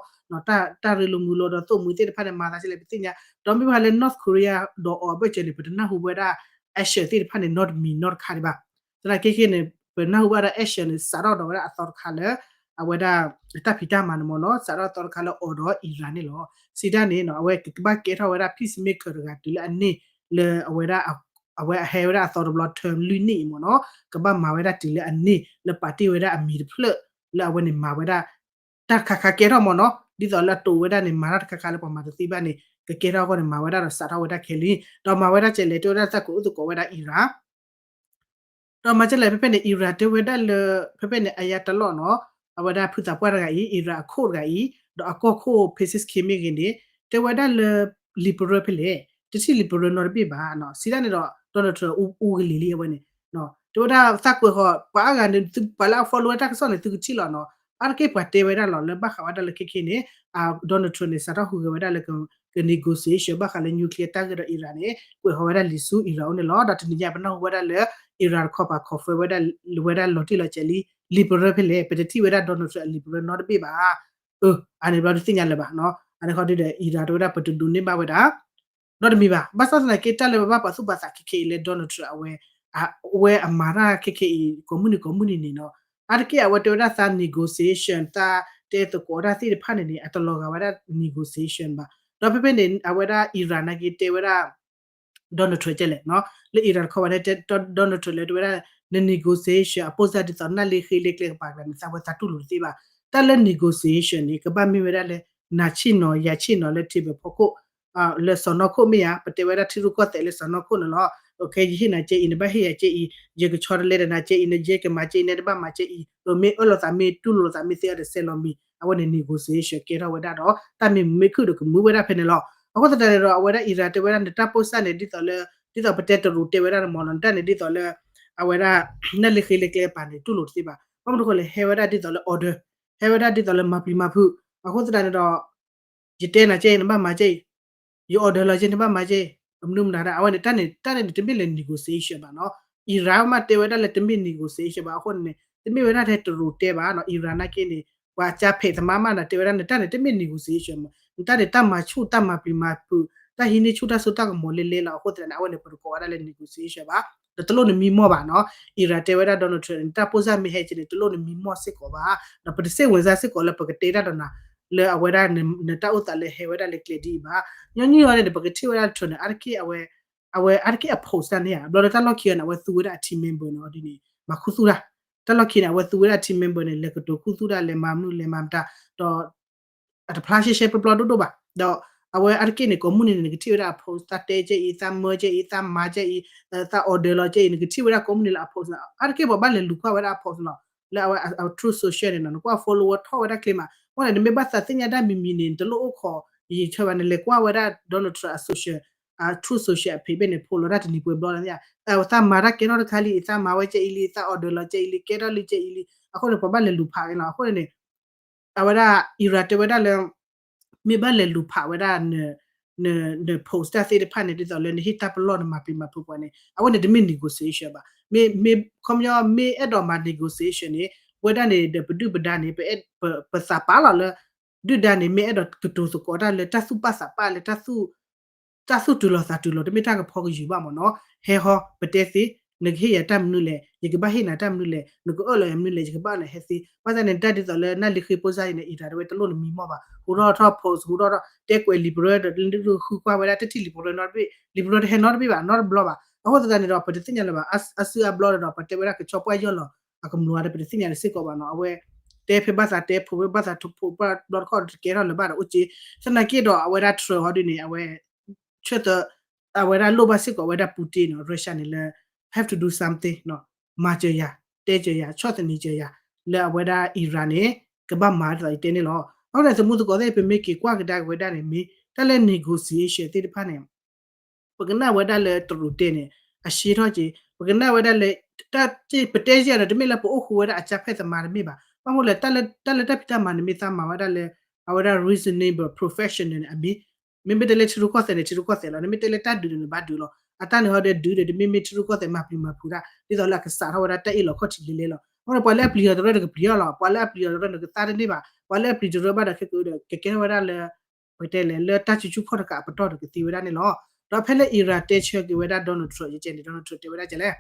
တၢ်ရ့လိာ်မုာ်လိာ်ဒီးသိၣ်မှံၤသ့ၣ်တဖၣ်န့ၣ် မၤသးဒ်လဲၣ်ပသ့ၣ်ညါ, ဒီးမ့ၢ်ဘၣ်ဃးလၢ North Korea ဒီးအီၤအဘၢၣ်စၢၤန့ၣ် ပတနၢ်ဟူဝဲဒၣ် action သ့ၣ်တဖၣ်န့ၣ် နီတမံၤနီတခါဒံးဘၣ်. သနာ်က့ခဲန့ၣ် ပနၢ်ဟူဘၣ်ဒီး action န့ၣ် စးထီၣ်ဒီးဝဲဒၣ်အသီတခါလၢ အဝဲဒၣ် တၢ်ဖံးတၢ်မၤန့ၣ်မ့ၢ်နီၤ စးထီၣ်အသီတခါလၢအီၤဒီး Iran န့ၣ်လီၤ. စံးဒၣ်န့ၣ် အဝဲကဘၣ်ကဲထီၣ်ဝဲဒၣ် peacemaker တဂၤတုၤလၢအန့ၢ် လၢအဝဲဒၣ် အဝဲအဟဲဝဲဒၣ်အသီတဘျီ term လွံၢ်နံၣ်အံၤမ့ၢ်နီၤ ကဘၣ်မၤဝဲဒၣ်တုၤလၢအန့ၢ် လၢပာ်တ့ၢ်ဝဲဒၣ်အမံၤတဖျၢၣ် လၢအဝဲန့ၣ်မၤဝဲဒၣ် တၢ်တခါခါကဲထီၣ်မ့ၢ်နီၤ ဒ်သိးလၢအတိာ်ဝဲဒၣ်န့ၣ် မၤတၢ်တခါခါလၢပှၤမၤတသ့ဘၣ်န့ၣ် ကကဲထီၣ်အဂီၢ်န့ၣ် မၤဝဲဒၣ်ဒီးစးထီၣ်ဝဲဒၣ်ခဲလံ ဒီးမၤဝဲဒၣ်ကဲလဲၣ် တဲဝဲဒၣ်သးကအုၣ်သကိးဝဲဒၣ် Iran ဒီးမၤကဲလဲၣ် ဖဲဖဲန့ၣ် Iran တဲဝဲဒၣ်လၢ ဖဲဖဲန့ၣ် Ayatollah နီၤ အဝဲဒၣ်ဖုသးပှၢ်တဂၤအံၤ Iran အခိၣ်တဂၤအံၤ ဒီးအကီၢ်ခိၣ် Pezeshkian မ့ၢ်ဂ့ၤန့ၣ် တဲဝဲဒၣ်လၢ liberal ဖဲလဲၣ် တထံၣ် liberal နီတဘ့ၣ်ဘၣ် စံးဒၣ်န့ၣ်ဒီး Donald Trump အူကလံၤလံအဝဲန့ၣ် တဲဝဲဒၣ်သးကွဲးဃီၤ ပှၤအါဂၤန့ၣ် ပှၤလၢအ follow ဝဲတၢ်ကစီၣ်န့ၣ် သုကထံၣ်လီၤနီၤ အါတက့ၢ်ပှၤတဲဝဲဒၣ်လီၤ လၢဘၣ်ဃးဝဲဒၣ်လၢခဲခဲန့ၣ် Donald Trump န့ၣ် စးထီၣ်ဟူးဂဲၤဝဲဒၣ်လၢ က negotiation ဘၣ်ဃးလၢ nuclear တၢ်ဂ့ၢ်ဒီး Iran န့ၣ် ကွဲးဃီၤဝဲဒၣ်လံာ်ဆူ Iran အိၣ်န့ၣ်လီၤ. ဒီးတနံၤညါပနၢ်ဟူဝဲဒၣ်လၢ Iran တခီပၤ confirm ဝဲဒၣ် ဝဲဒၣ်လီၤတံၢ်လီၤဆဲးလံ liberal ဖဲလဲၣ် ပတထံၣ်ဝဲဒၣ် Donald Trump အ liberal နီတဘ့ၣ်ဘၣ် အ အန့ၣ်ဘျီဒုးသ့ၣ်ညါလၢၤဘၣ်နီၤ အန့ၣ်ခီဒုဒီး Iran တဲဝဲဒၣ်ပတဒိးန့ၢ်ဘၣ်ဝဲဒၣ် နီတမံၤဘၣ်. ဘၣ်ဆၣ်သနာ်က့ တၢ်လၢပဘၣ်ပာ်သူၣ်ပာ်သးခဲခဲအံၤလၢ Donald Trump အဝဲ အဝဲအမၤတၢ်ခဲခဲအံၤ ကိးမုၢ်နံၤကိးမုၢ်နံၤန့ၣ်နီၤ အါတက့ၢ်အဝဲတဲဝဲဒၣ်သး negotiation သးတဲသကိးတၢ်သ့ၣ်တဖၣ်န့ၣ်န့ၣ် အတလီၤဂာ်ဝဲဒၣ် negotiation ဘၣ်. ဒီးဖဲဖဲန့ၣ် အဝဲဒၣ် Iran နာ်က့တဲဝဲဒၣ် Donald Trump ကဲလဲၣ်နီၤ လၢ Iran တခီပၤန့ၣ် Donald Trump လဲၤတဲဝဲဒၣ် န negotiation အပိၢ်စၢ်ဒ်သိးနၢ်လ့ဃ့လ့ကျဲကပၤကျါန့ၣ် သးဝဲသးတူၢ်လိာ်တသ့ဘၣ်. တၢ်လၢ negotiation န့ၣ် ကဘၣ်မ့ၢ်ဝဲဒၣ်လၢ နၤဆ့ၣ်နီၤ ယၤဆ့ၣ်နီၤလၢ table ဖီခိၣ် လၢစီၢ်နီၤခိၣ်မ့ၢ်ဧါ ပတဲဝဲဒၣ်ထံရူၢ်ကီၢ်သဲးလၢစီၢ်နီၤခိၣ်န့ၣ်လီၤ. ယဟ့ၣ်နၤကဲအံၤ နဘၣ်ဟ့ၣ်ယၤကဲအံၤ ယကဆီတလဲဒီးနၤကဲအံၤ နယဲကမၤကဲအံၤ နတဘၣ်မၤကဲအံၤ မ့ၢ်အၢၣ်လီၤသးမ့ၢ်တူၢ်လိာ်သးမ့ၢ်သ့အီၤဒီးစဲးလီၤမံၤ အဝဲန့ၣ် negotiation ကဲထီၣ်ဝဲဒၣ်ဒီး တၢ်မ့ၢ်မုာ်မ့ၢ်ခုၣ်ဒီးကမုာ်ဝဲဒၣ်ဖဲန့ၣ်လီၤ. အဃိသတးန့ၣ်ဒီး အဝဲဒၣ် Iran တဲဝဲဒၣ်နတၢ်ပိၢ်စၢ်န့ၣ် ဒ်သိးလၢ ဒ်သိးပတဲတရူးတဲဝဲဒၣ်န့ၣ်မ့ၢ်နီၤ နတၢ်န့ၣ်ဒ်သိးလၢ အဝဲဒၣ် နၢ်လ့ဃ့လၢကျဲအပၤန့ၣ် တူၢ်လိာ်တသ့ဘၣ်. ဘၣ်မနုၤအဃိလဲၣ် ဟဲဝဲဒၣ်ဒ်သိးလၢ order, ဟဲဝဲဒၣ်ဒ်သိးလၢမၤပျံၤမၤဖုး. အဃိသတးန့ၣ်ဒီး ယတဲနၤကဲအံၤ နဘၣ်မၤကဲအံၤ, ယ order လီၤကဲ နဘၣ်မၤကဲအံၤ, အမနုၤမတၤဒၣ် အဝဲန့ၣ် တၢ်န့ၣ် တၢ်န့ၣ်န့ၣ် တမ့ၢ်လၢ negotiation ဘၣ်နီၤ. Iran မ့ၢ်တဲဝဲဒၣ်လၢတမ့ၢ် negotiation ဘၣ်အဃိန့ၣ်န့ၣ် တမ့ၢ်ဝဲဒၣ်ထဲတရူးတဲဘၣ်နီၤ. Iran နာ်က့န့ၣ် ပှၤအကၢ်ဖဲးသမါမးန့ၣ် တဲဝဲဒၣ် နတၢ်န့ၣ် တမ့ၢ် negotiation ဘၣ်, နတၢ်န့ၣ် တၢ်မၤဆူၣ် တၢ်မၤပျံၤမၤဖုး တၢ်ဟံးန့ၢ်ဆူၣ်တၢ်စိတၢ်ကမီၤလဲၤလဲၤလီၤ. အဃိသတးန့ၣ် အဝဲန့ၣ် ပတကိးဝဲဒၣ်လၢ negotiation ဘၣ်, ဒီးတလိၣ်နမံမီၢ်ဘၣ်နီၤ. Iran တဲဝဲဒၣ် Donald Trump န့ၣ် နတၢ်ပိၢ်စၢ်မ့ၢ်ဟဲက့န့ၣ် တလိၣ်နမံမီၢ်စ့ၢ်ကီးဘၣ်, ဒီးပတစ့ၣ်ဝင်စားစ့ၢ်ကီးလၢပကတဲတၢ်ဒီးနၤ လၢအဝဲဒၣ်နတၢ်အိၣ်သးလၢဟဲဝဲဒၣ်လၢကျဲဒ်အံၤဘၣ်. ညီနုၢ်အီၤန့ၣ် ပကထံၣ်ဝဲဒၣ် Trump န့ၣ် အါတက့ၢ်အဝဲ အဝဲအါတက့ၢ်အ post တၢ်န့ၣ်ဧါ, ဘျီလၢတၢ်လီၢ်ခံအီၤန့ၣ် အဝဲသူဝဲဒၣ်အ team member န့ၣ်အီၤဒ်န့ၣ် မၤခူသူၣ်တၢ်. တၢ်လီၢ်ခံန့ၣ် အဝဲသူဝဲဒၣ် team member န့ၣ် လဲၤကတိၤခူသူၣ်တၢ် လဲၤမၤမနုၤလဲၤမၤမတၤ, ဒီး အတဖျါရှဲရှဲပျီပျီဒိၣ်ဒိၣ်ဘၣ်. ဒီးအဝဲအါတက့ၢ်န့ၣ် ကိးမုၢ်နံၤန့ၣ် နကထံၣ်ဝဲဒၣ်အ post တၢ်တဲကဲအံၤ တၢ်မၢကဲအံၤ တၢ်မၤကဲအံၤ တၢ် order လီၤကဲအံၤ နကထံၣ်ဝဲဒၣ်ကိးမုၢ်နံၤလၢအ post န့ၣ် အါတက့ၢ်ပှၤဘၣ်လဲၤလူၤကွၢ်ဝဲဒၣ်အ post န့ၣ်လီၤ. လၢအဝဲအ Truth Social န့ၣ်နီၤ နကွၢ် follower ထီၣ်ဝဲဒၣ်ချ့မး. အဃိန့ၣ် နမ့ၢ်ဘၣ်သးသ့ၣ်ညါတၢ်မံၤမံၤန့ၣ် နတလိၣ်အိၣ်ခိး ယံာ်ဆၢဘၣ် နလဲၤကွၢ်ဝဲဒၣ် Donald Trump အ social အ Truth Social အ page ဘ့ၣ်န့ၣ် ဖိးလီၤတၢ်တနံၤပှဲၤဘျီလီၤ. အသးမၤတၢ်ကဲထီၣ်တခါလံ အသးမၤဝဲကဲအံၤလံ အသး order လီၤကဲအံၤလံ ကဲထီၣ်လံကဲအံၤလံ. အဃိန့ၣ် ပှၤဘၣ်လဲၤလူၤဖးန့ၣ်လီၤ. အဃိန့ၣ်န့ၣ် အဝဲဒၣ် Iran တဲဝဲဒၣ်လၢ မ့ၢ်ဘၣ်လဲၤလူၤဖးဝဲဒၣ် န post တၢ်သ့ၣ်တဖၣ်န့ၣ် ဒ်သိးလၢနဟ့ၣ်တၢ်ပလီၢ်နမၤပျံၤမၤဖုးပှၤန့ၣ် အဝဲန့ၣ်တမ့ၢ် negotiation ဘၣ်. မ့ၢ် မ့ၢ် ခီပညီ မ့ၢ်အဲၣ်ဒိးမၤ negotiation န့ၣ် ဝဲဒၣ်န့ၣ်ဒီးပဒုၣ်ပဒါန့ၣ် ပသးပာ်လီၤလၢ ဒုၣ်ဒါန့ၣ် မ့ၢ်အဲၣ်ဒိးကတိၤသကိးတၢ်လၢတၢ်သူၣ်ပာ်သးပာ်လၢ တၢ်သူၣ်တုၤလီၤသးတုၤလီၤ တမ့ၢ်တၢ်ကဖီကယုၢ်ဘၣ်မ့ၢ်နီၤ. ဟဲဟီ ပတဲသ့, နကဟ့ၣ်ယၤတၢ်မနုၤလဲၣ်, ယကဘၣ်ဟ့ၣ်နၤတၢ်မနုၤလဲၣ်, နကအၢၣ်လီၤယၤမနုၤလဲၣ်, ယကဘၣ်နၤဟဲသ့. ဘၣ်ဆၣ်န့ၣ် တၢ်ဒ်သိးလၢနၢ်လံဃ့ဖိစါအံၤန့ၣ် Iran တဲဝဲတလိၣ်နမံမီၢ်ဘၣ်, ဟူထီၣ်ထီၣ် post ဟူထီၣ်ထီၣ် တဲကွဲး liberal ဒီး လၢနဒုးဃုကွၢ်ဝဲဒၣ် တထံၣ် liberal နီတဘ့ၣ်, liberal တဟဲနီတဘ့ၣ်ဘၣ် နီတဘျီဘၣ်. အဃိသတးန့ၣ်ဒီး ပတသ့ၣ်ညါလၢၤဘၣ် အစုအဘျီဒီး ပတဲဝဲဒၣ်ကဆီပှၢ်ယီၢ်လီၤ အကမျၢၢ်ဒီး ပတသ့ၣ်ညါလၢၤစ့ၢ်ကီးဘၣ်နီၤ. အဝဲ တဲဖဲဘၣ်သးတဲ ဖိးဖဲဘၣ်သးဖိး ဘၣ်ဘျီတခီၣ်တကဲထီၣ်လၢၤဘၣ်ဒီးအိၣ်က့. သနာ်က့ဒီး အဝဲဒၣ် Trump ဟီဒ်န့ၣ် အဝဲ ဆၢထၢၣ် အဝဲဒၣ်လိၣ်ဘၣ်စ့ၢ်ကီးဝဲဒၣ် Putin နီၤ Russia န့ၣ်လၢ have to do something နီၤ, မၤစၢၤယၤ တဲစၢၤယၤ ဆီၣ်သနံးစၢၤယၤ လၢအဝဲဒၣ် Iran န့ၣ် ကဘၣ်မၤဒ်သိးယတဲန့ၣ်လီၤ. အဃိန့ၣ် သမူသကိးသ့ၣ် ပမ့ၢ်က့ၤကွၢ်ကဒါက့ၤဝဲဒၣ်န့ၣ် မ့ၢ်တၢ်လၢ negotiation သ့ၣ်တဖၣ်န့ၣ် ပကနၣ်ဝဲဒၣ်လၢတရူးတဲန့ၣ် အရှဲထီၣ်က့, ပကနၣ်ဝဲဒၣ်လၢ တၢ်ပတဲယဲၢ်ဒီး တမ့ၢ်လၢပအိၣ်ဃူဝဲဒၣ်အကၢ်ဖဲးသမားတမ့ၢ်ဘၣ်. ဘၣ်မနုၤလဲၣ် တၢ်လၢတၢ်ဖံးတၢ်မၤန့ၣ် မ့ၢ်သးမၤဝဲဒၣ်လၢ အဝဲဒၣ် reasonable professional န့ၣ် အမ့ၢ် မ့မ့ၢ်တဲလၢထံရူၢ်ကီၢ်သဲးန့ၣ် ထံရူၢ်ကီၢ်သဲးလီၤ, နမ့ၢ်တဲလၢတၢ်ဒုးန့ၣ် နဘၣ်ဒုးလီၤ. အတၢ်န့ၣ်ဟီဒီးဒုးဒီး တမ့မ့ၢ်ထံရူၢ်ကီၢ်သဲးမၤပျံၤမၤဖုးတၢ် ဒ်သိးလၢအကစးထီၣ်ဝဲဒၣ်တၢ်အ့ၣ်လိာ်ခီၣ်ထံးလဲၤလဲၤလီၤ. အဃိန့ၣ် ပှၤလၢအပျံၤအီၤတရၢၣ်နကပျံၤအီၤလီၤ, ပှၤလၢအပျံၤအီၤတရၢၣ်နကသါတန့ၢ်ဘၣ်, ပှၤလၢအပျံၤတရၢၣ်ဘၣ်ဒီးခဲကဒီး ကကဲထီၣ်ဝဲဒၣ်လၢ ပတဲလဲၣ် လၢတၢ်စုဆူၣ်ခီၣ်တကးအပတီၢ်ဒီးကသ့ဝဲဒၣ်န့ၣ်လီၤ. ဒီးဖဲလၢ Iran တဲဆၢက့ၤဝဲဒၣ် Donald Trump ယကဲန့ၣ် Donald Trump တဲဝဲဒၣ်ကဲလဲၣ်,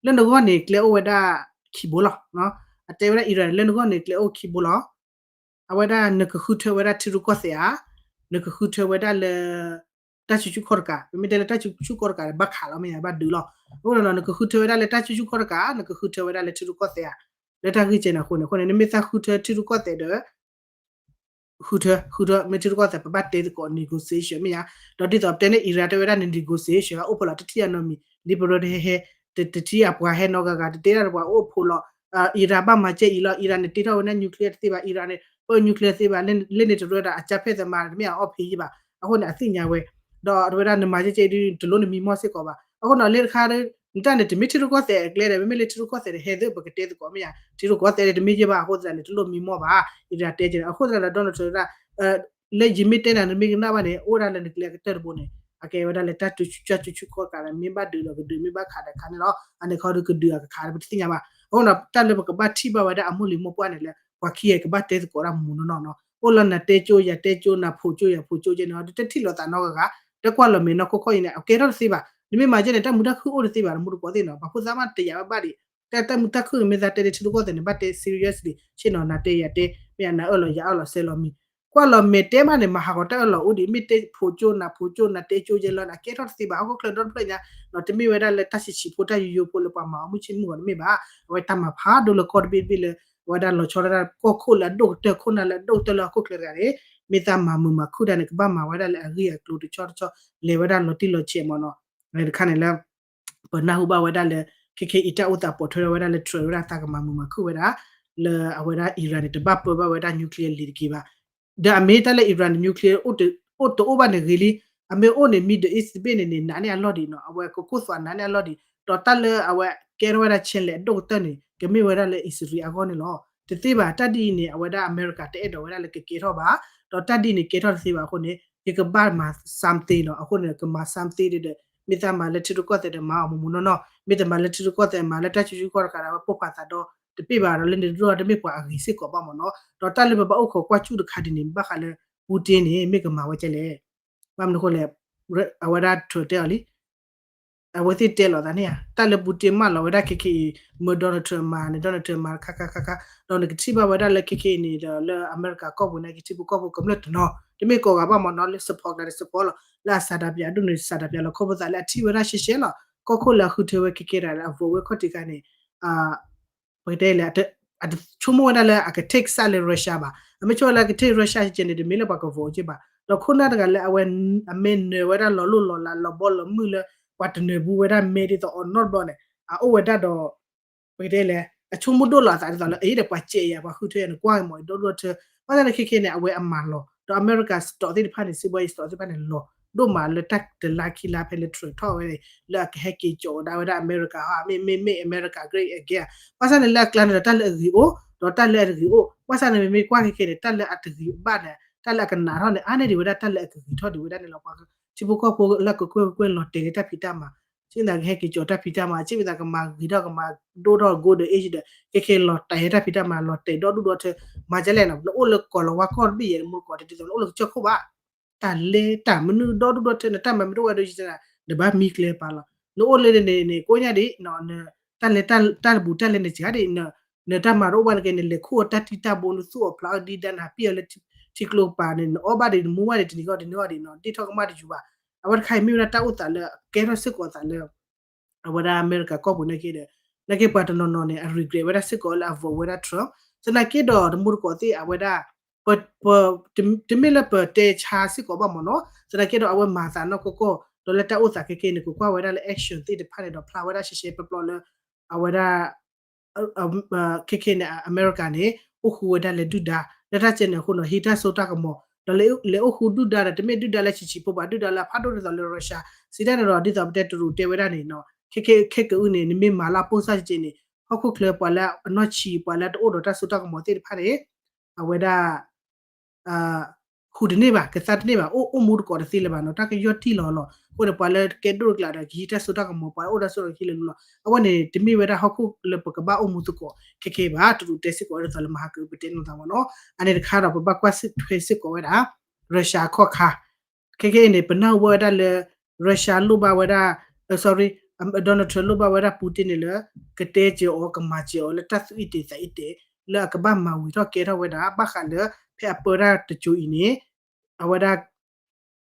လၢနဂီၢ်န့ၣ် ကျဲအိၣ်ဝဲဒၣ်ခံဘိလီၤ. အတဲဝဲဒၣ် Iran လၢနဂီၢ်န့ၣ် ကျဲအိၣ်ခံဘိလီၤ. အဝဲဒၣ်နကဃုထၢဝဲဒၣ်ထံရူၢ်ကီၢ်သဲးဧါ, နကဃုထၢဝဲဒၣ်လၢ တၢ်စုဆူၣ်ခီၣ်တကး, ပမ့ၢ်တဲလၢတၢ်စုဆူၣ်ခီၣ်တကးဒီး ဘၣ်ခးလီၤမ့ၢ်ဧါ, ဘၣ်ဒုးလီၤ. အဃိဒီး နကဃုထၢဝဲဒၣ်လၢတၢ်စုဆူၣ်ခီၣ်တကး, နကဃုထၢဝဲဒၣ်လၢထံရူၢ်ကီၢ်သဲးဧါ, လၢတၢ်ဂ့ၢ်ကဲန့ၣ်အဃိန့ၣ်, အဃိန့ၣ် နမ့ၢ်သးဃုထၢထံရူၢ်ကီၢ်သဲးဒီး ဃုထၢ ဃုထၢ မ့ၢ်ထံရူၢ်ကီၢ်သဲး ပဘၣ်တဲသကိး negotiation မ့ၢ်ဧါ. ဒီးဒ်သိးပတဲန့ၣ် Iran တဲဝဲဒၣ်န့ၣ် negotiation အိၣ်ဖှိၣ်လီၤ တထံၣ်အနီတမံၤ liberal တဟဲဟဲ, တထံၣ်အပှၤဟဲနီတဂၤဂၤ တတဲဒၣ်ပှၤအိၣ်ဖှိၣ်လီၤ. Iran ဘၣ်မၤကဲအံၤလီၤ, Iran န့ၣ်တ့ထီၣ်ဝဲဒၣ် nuclear တသ့ဘၣ်, Iran န့ၣ် ပ nuclear သ့ဘၣ်, လၢန့ၣ်တရၢၣ်ဒီးအကၢ်ဖဲးသမားတမ့ၢ်အအီၣ်ဖံးယံၤဘၣ်. အဃိန့ၣ် အသ့ၣ်ညါဝဲ, ဒီးတဲဝဲဒၣ်နမၤကဲကဲအံၤဒ် တလိၣ်နမံမီၢ်စ့ၢ်ကီးဘၣ်. အဃိန့ၣ် လၢတခါ နတၢ်န့ၣ် တမ့ၢ်ထံရူၢ်ကီၢ်သဲးအကျဲဒီး မ့မ့ၢ်လၢထံရူၢ်ကီၢ်သဲးဒီး ဟဲသ့ၣ်ပကတဲသကိးမ့ၢ်ဧါ, ထံရူၢ်ကီၢ်သဲးဒီးတမ့ၢ်ယဲၢ်ဘၣ်. အဃိသတးန့ၣ် တလိၣ်မံမီၢ်ဘၣ်, Iran တဲကဲန့ၣ်. အဃိသတးဒီး Donald Trump ဒၣ် လၢယမ့ၢ်တဲနၤ နမ့ၢ်ကနၣ်ဘၣ်န့ၣ် အိၣ်ဝဲဒၣ်လၢနကျဲအကတၢၢ်တဘိန့ၣ် အကဲဝဲဒၣ်လၢတၢ်စုဆူၣ်ခီၣ်တကးဒီး မ့ၢ်ဘၣ်ဒုးဒီးကဒုး မ့ၢ်ဘၣ်ခးဒီးခးန့ၣ်လီၤ. အန့ၣ်ခီဒီးကဒုးအကခးဒီး ပတသ့ၣ်ညါဘၣ်. အဃိန့ၣ် တၢ်လၢပကဘၣ်ထံၣ်ဘၣ်ဝဲဒၣ်အမိၢ်လံၤမိၢ်ပှၢ်န့ၣ်လၢ ပှၤခံဂၤကဘၣ်တဲသကိးတၢ်မူးမူးနီၢ်နီၢ်နီၤ. အိၣ်လၢနၤတဲကၠိ ယၤတဲကၠိ နၤဖိးကၠိ ယၤဖိးကၠိကဲန့ၣ် တထံၣ်လိာ်သးနီတဂၤဂၤ, တကွၢ်လီၤမဲာ်နီၢ်ခိၣ်ခီၣ်အံၤန့ၣ် အကဲထီၣ်တသ့ဘၣ်. နမ့ၢ်မၤကဲန့ၣ် တၢ်မုာ်တၢ်ခုၣ်အိၣ်တသ့ဘၣ် တမူတကိးသ့ၣ်နီၤ. ပှၤဖိသၣ်မးတယာ်ဘၣ်ဘၣ်ဒံး တၢ်တၢ်မုာ်တၢ်ခုၣ်န့ၣ် မ့ၢ်သးတဲဒ်ထံရူၢ်ကီၢ်သဲးန့ၣ် ဘၣ်တဲ seriously ဆ့ၣ်နီၤ နၤတဲယၤတဲ မ့ၢ်နၤအၢၣ်လီၤယၤအၢၣ်လီၤ စဲးလီၤမံၤ ကွၢ်လီၤမဲာ်တဲမးန့ၣ် မၤဟးဂီၤတၢ်အၢၣ်လီၤအိၣ်ဒံး မ့ၢ်တဲဖိးကၠိ နၤဖိးကၠိ နၤတဲကၠိယဲလီၤန့ၣ် အကဲထီၣ်တသ့ဘၣ်. ဟီၣ်ခိၣ်ချၢဒီတဖျၢၣ်ညါနီၤ တမ့ၢ်ဝဲဒၣ်လၢတၢ်ဆံးဆံးဖိ တၢ်ယိယိဖိလၢပှၤမၤအီၣ်မုၢ်ဆ့ၣ်မုၢ်ဂီၤတမ့ၢ်ဘၣ်. အဝဲတၢ်မၤဖးဒိၣ်လၢကီၢ်တဘ့ၣ်တဘ့ၣ်လၢ အဝဲဒၣ်လီၤဆီဒၣ်တၢ်ကီၢ်ခိၣ်လၢအဒိၣ်ကတၢၢ် ခိၣ်နၢ်လၢအဒိၣ်ကတၢၢ်လၢဟီၣ်ခိၣ်ချၢတဂၤန့ၣ် မ့ၢ်သးမၤမုာ်မၤခုၣ်ဒၣ်န့ၣ် ကဘၣ်မၤဝဲဒၣ်လၢအဂ့ၢ်အကျိၤတဆီတဆီ လဲၤဝဲဒၣ်လီၤတံၢ်လီၤဆဲးမးနီၤ. တခါန့ၣ်လၢ ပနၢ်ဟူဘၣ်ဝဲဒၣ်လၢ ခဲခဲအံၤတၢ်အိၣ်သးပိာ်ထွဲထီၣ်ဝဲဒၣ်လၢ Trump ဝဲဒၣ်သးကမၤမုာ်မၤခုၣ်ဝဲဒၣ် လၢအဝဲဒၣ် Iran န့ၣ် တဘၣ်ပၢဘၣ်ဝဲဒၣ် nuclear လံာ်တက့ၢ်ဘၣ်. ဒီးအမ့ၢ်တၢ်လၢ Iran န့ၣ် nuclear အိၣ်တအိၣ်ဘၣ်န့ၣ်ဂ့ၤလံ, အမ့ၢ်အိၣ်န့ၣ် Middle East တဘ့ၣ်န့ၣ်န့ၣ် နးန့ၢ်အလီၢ်ဒံးနီၤ, အဝဲကကိၢ်သွးနးန့ၢ်အလီၢ်ဒံး, ဒီးတၢ်လၢအဝဲ ကဲထီၣ်ဝဲဒၣ် challenge အဒိၣ်ကတၢၢ်န့ၣ် ကမ့ၢ်ဝဲဒၣ်လၢအံၣ်စရ့လးအဂီၢ်န့ၣ်လီၤ. တသ့ဘၣ် တၢ်ဒ်အံၤန့ၣ် အဝဲဒၣ်အမဲရကၤတအဲၣ်ဒိးဝဲဒၣ်လၢကကဲထီၣ်ဘၣ်, ဒီးတၢ်ဒ်အံၤန့ၣ် ကဲထီၣ်တသ့ဘၣ်အဃိန့ၣ် ယကဘၣ်မၤ something လီၤ. အဃိန့ၣ် ကမၤ something ဒီး မ့ၢ်သးမၤလၢထံရူၢ်ကီၢ်သဲးဒီးမၤအီၤမူးမူးနီၢ်နီၢ်, မ့ၢ်တမၤလၢထံရူၢ်ကီၢ်သဲး မၤလၢတၢ်စုဆူၣ်ခီၣ်တခါဒီး ဝဲပိၢ်ဖးသးဒီတပ့ၢ်ဘၣ်ဒီး လၢန့ၣ်တဒိၣ်တမ့ၢ်ပှၤအဂ့ၤစ့ၢ်ကီးဘၣ်မ့ၢ်နီၢ်. ဒီးတၢ်လၢပဘၣ်အိၣ်ခိးကွၢ်စူၣ်တခါဒ်န့ၣ် ဘၣ်ဃးလၢ Putin န့ၣ် မ့ၢ်ကမၤဝဲကဲလဲၣ်. ဘၣ်မနုၤအဃိလဲၣ်, အဝဲဒၣ် Trump တဲအီၤလံ အဝဲသ့ၣ်တဲလီၤသးန့ၣ်ဧါ, တၢ်လၢ Putin မၢလီၤဝဲဒၣ်ခဲခဲအံၤ မၢ Donald Trump မၤန့ၣ် Donald Trump မၤခါခါခါခါ, ဒီးနကထံၣ်ဘၣ်ဝဲဒၣ်လၢခဲခဲအံၤန့ၣ်ဒီး လၢအမဲရကၤကီၢ်ပူၤန့ၣ် ကထံဖိကီၢ်ဖိကမျၢၢ်တနီၤ တမ့ၢ်ကိးဂၤဘၣ်မ့ၢ်နီၢ် လၢ support ကျါဒီး support လီၤ, လၢအဆန္ဒပြဒိၣ်န့ၣ် ဆန္ဒပြလီၤ ခီဖျိသးလၢအထံၣ်ဝဲဒၣ်ရှဲရှဲလီၤ ကီၢ်ခိၣ်လၢအဃုထၢဝဲခဲခဲဒၣ်လၢအ vote ဝဲခီၣ်ထံးခါန့ၣ် ပကတဲလဲၣ်, အတဆိကမိၣ်ဝဲဒၣ်လၢအက take side လၢ Russia ဘၣ်. အမ့ၢ်ဆိကမိၣ်လၢအက take Russia ကဲန့ၣ် တမ့ၢ်လၢပှၤက vote က့ဘၣ်. ဒီးခိၣ်နၢ်တဂၤလၢအဝဲ အမ့ၢ်နၢၤဝဲဒၣ်လီၤလိၢ်လီၤလး လီၤဘီလီၤမုၢ်လၢ ပှၤတနၢၤဘူးဝဲဒၣ်မဲဒ်သိးအီၤနီတဘျီန့ၣ် အအိၣ်ဝဲဒၣ်ဒီး ပကတဲလဲၣ် အဆိကမိၣ်ဒိၣ်လီၤအသးဒ်သိးလၢ အအံၤဒီးပှၤစဲးယၤ ပှၤဃုထၢယၤန့ၣ် ကွၢ်က့ၤမ့ၢ်အံၤ ဒီဒူၣ်ဒီထၢ ဘၣ်ဆၣ်န့ၣ်ခဲခဲန့ၣ် အဝဲအမၤလီၤ ဒီးအမဲရကၤ stock သ့ၣ်တဖၣ်န့ၣ် စံးဘီအံၤ stock သ့ၣ်တဖၣ်န့ၣ် လီၤဒိၣ်မးလၢတၢ်တလါခံလါဖဲလၢ Trump ထီၣ်ဝဲန့ၣ် လၢအကဟဲက့ၤကၠီၤဝဲဒၣ်ဝဲဒၣ်အမဲရကၤ မ့ၢ် မ့ၢ် မ့ၢ် America great again ဘၣ်ဆၣ်န့ၣ်လၢအကျါန့ၣ်ဒီး တၢ်လၢအဂ့ၤအိၣ် ဒီးတၢ်လၢအတဂ့ၤအိၣ် ဘၣ်ဆၣ်န့ၣ် မ့မ့ၢ်ကွၢ်ခဲခဲန့ၣ် တၢ်လၢအတဂ့ၤဘၣ်န့ၣ် တၢ်လၢအကနးထီၣ်န့ၣ် အါန့ၢ်ဒံးဝဲဒၣ်တၢ်လၢအကဂ့ၤထီၣ်ဒံးဝဲဒၣ်န့ၣ်လီၤ. ပှၤထံဖိကီၢ်ဖိလၢကကွဲၢ်ကကွဲၢ်လီၤတဲာ်လၢတၢ်ဖံးတၢ်မၤ ဆ့ၣ်သးကဟဲက့ၤကၠီၤတၢ်ဖံးတၢ်မၤ ဆ့ၣ်သးကမၤဂ့ၤထီၣ်ကမၤဒိၣ်ထီၣ် golden age ဒီး ခဲခဲလီၤတဲာ်ဟဲတၢ်ဖံးတၢ်မၤ လီၤတဲာ်ဒီဒူၣ်ဒီထၢ မၤဒ်လဲၣ်နီၤ နအိၣ်လၢကီၢ်လီၤဝါကီၢ်တဘ့ၣ်ယဲၢ် နမူတကိးတဒ်သိး နအိၣ်လၢကစၢၢ်ခိၣ်ဘၣ် တၢ်လဲၤတၢ်မနုၤဒီဒူၣ်ဒီထၢ နတၢ်မၤမ့ၢ်တအိၣ်ဝဲဒီး နဘၣ်မံကျဲပာ်လီၤ နအိၣ်လၢန့ၣ်န့ၣ် ကိးညါဒံး တၢ်လဲၤတၢ်တဘူးတၢ်လဲၤန့ၣ်စှၤဒံး နတၢ်မၤတအိၣ်ဘၣ်န့ၣ်က့ နလဲၤခိၣ်အီၤတၢ်တံၢ်တၢ်ဘိ နသူၣ်အီၤဖျးအီၤဒံးဒါ နဟးပံၢ်အီၤလၢထံကျိကပၤန့ၣ် နအီၣ်ဘၣ်ဒံး နမူဘၣ်ဒံး တနံၤဂီၢ်တနံၤဂီၢ်ဒံးနီၤ ဒ့ၣ်ထီၣ်ကမၣ်တယူၤဘၣ်. အဝဲတခါအံၤမ့ၢ်ဝဲဒၣ်တၢ်အိၣ်သးလၢ ကဲထီၣ်စ့ၢ်ကီးသးလၢ အဝဲဒၣ်အမဲရကၤကီၢ်ပူၤန့ၣ်က့ဒီး နာ်က့ပှၤတနီၤနီၤန့ၣ် အ regret ဝဲဒၣ်စ့ၢ်ကီးလၢအ vote ဝဲဒၣ် Trump သနာ်က့ဒီးတမူတကိးသ့ၣ်အဝဲဒၣ် ပ ပ တမ့ၢ်လၢပတဲဆါစ့ၢ်ကီးဘၣ်မ့ၢ်နီၤ သနာ်က့ဒီးအဝဲမၤသးနီၢ်ကီၢ်ကီၢ် ဒီးလၢတၢ်အိၣ်သးခဲခဲန့ၣ် ကကွၢ်ဝဲဒၣ်လၢ action သ့ၣ်တဖၣ်န့ၣ်ဒီးဖျါဝဲဒၣ်ရှဲရှဲပျီပျီလၢ အဝဲဒၣ် ခဲခဲန့ၣ် အမဲရကၤန့ၣ် အိၣ်ဃူဝဲဒၣ်လၢဒုၣ်ဒါ လၢတၢ်စဲန့ၣ်အဃိနီၤ ဟံးတၢ်စိတၢ်ကမီၤ ဒီးလဲၤအိၣ်ဃူဒုၣ်ဒါဒီး တမ့ၢ်ဒုၣ်ဒါလၢဆံးဆံးဖိဘၣ် ဒုၣ်ဒါလၢအဖးဒိၣ်ဒ်သိးလၢ Russia စံးတၢ်န့ၣ်ဒီး ဒ်သိးပတဲတရူးတဲဝဲဒၣ်န့ၣ်နီၤ ခဲခဲခဲကအုန့ၣ် နမ့ၢ်မၤလၢအပိၢ်စၢ်က့န့ၣ် ဟီၣ်ခိၣ်ချၢပှၤလၢအနီၢ်ဆံး ပှၤလၢတအိၣ်ဒီးတၢ်စိတၢ်ကမီၤသ့ၣ်တဖၣ်န့ၣ် အဝဲဒၣ် ဃူတန့ၢ်ဘၣ် ကသါတန့ၢ်ဘၣ် အိၣ်အိၣ်မူတကိးတသ့လၢၤဘၣ်နီၤ တၢ်ကယီၢ်တံၢ်လီၤလီၤ အဃိန့ၣ် ပှၤလၢကဲဒိၣ်တကျးဒီး ကဟံးတၢ်စိတၢ်ကမီၤ ပှၤအိၣ်တၢ်စိတၢ်ကမီၤလီၤ အဝဲန့ၣ် တမ့ၢ်ဝဲဒၣ်ဟီၣ်ခိၣ်လၢပကဘၣ်အိၣ်မူသကိးခဲခဲဘၣ် တရူးတဲစ့ၢ်ကီးဒ်သိးလၢမၤဟးကၢပတဲလိာ်သးမ့ၢ်နီၤ အန့ၣ်တခါဒီး ပဘၣ်ကွၢ်ထွဲစ့ၢ်ကီးဝဲဒၣ် Russia အခီၣ်ခါ ခဲခဲအံၤန့ၣ် ပနၢ်ဟူဘၣ်ဝဲဒၣ်လၢ Russia လိၣ်ဘၣ်ဝဲဒၣ် sorry Donald Trump လိၣ်ဘၣ်ဝဲဒၣ် Putin န့ၣ်လၢ ကတဲစ့ၢ်အီၤ ကမၤစ့ၢ်အီၤလၢတၢ်သူၣ်အံၣ်တ့ၢ်သးအံၣ်တ့ၢ် လၢအကဘၣ်မၤဝံၤထီၣ်ကဲထီၣ်ဝဲဒၣ် ဘၣ်ဃးလၢ ဖဲအပၢတၢ်တစိၤအံၤန့ၣ် အဝဲဒၣ်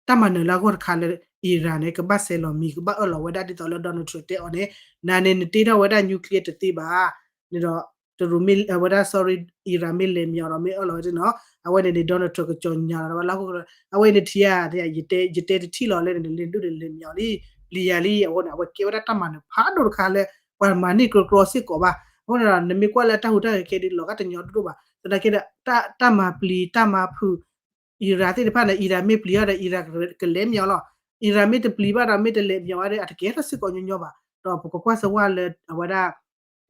တၢ်မၤနၢၤလၢအဂီၢ်တခါလၢ Iran န့ၣ် ကဘၣ်ဆဲးလီၤမံၤ ကဘၣ်အၢၣ်လီၤဝဲဒၣ်ဒ်သိးလၢ Donald Trump တဲအီၤန့ၣ် နၤန့ၣ် နတ့ထီၣ်ဝဲဒၣ် nuclear တသ့ဘၣ် န့ၣ်ဒီး တရူးမ့ၢ်အဝဲဒၣ် sorry Iran မ့ၢ်လဲၤမံၤအီၤဒီး မ့ၢ်အၢၣ်လီၤဝဲသ့ၣ်နီၤ အဝဲန့ၣ်န့ၣ် Donald Trump ကကၠီၤညါလီၤဝဲလၢဟီၣ်ခိၣ်ချၢ အဝဲန့ၣ်ထံၣ်ဧါ ယတဲတထံၣ်လီၤလၢန့ၣ် လဲၤဒုးလဲၤမံၤအီၤလံ ပျံၤယၤလံ အဃိန့ၣ် အဝဲကဲဝဲဒၣ်တၢ်မၤနၢၤဖးဒိၣ်တခါလၢ ပှၤမၤန့ၢ်ကြီကြီစ့ၢ်ကီးဘၣ် အဃိန့ၣ်ဒီး နမ့ၢ်ကွၢ်လၢတၢ်ဟူးတၢ်ဂဲၤခဲဒုး လီၤဂာ်တညီဒိၣ်ဒိၣ်ဘၣ် သနာ်က့ဒီး တၢ်မၤပျံၤ တၢ်မၤဖုး Iran သ့ၣ်တဖၣ်န့ၣ် Iran မ့ၢ်ပျံၤအီၤဒီး Iran ကလဲၤမံၤအီၤလီၤ Iran မ့ၢ်တပျံၤဘၣ်ဒီး မ့ၢ်တလဲၤမံၤအီၤဘၣ်ဒီး အတကဲထီၣ်စ့ၢ်ကီးညီညီဘၣ် ဒီးပကကွၢ်စၢၤဝဲလၢအဝဲဒၣ်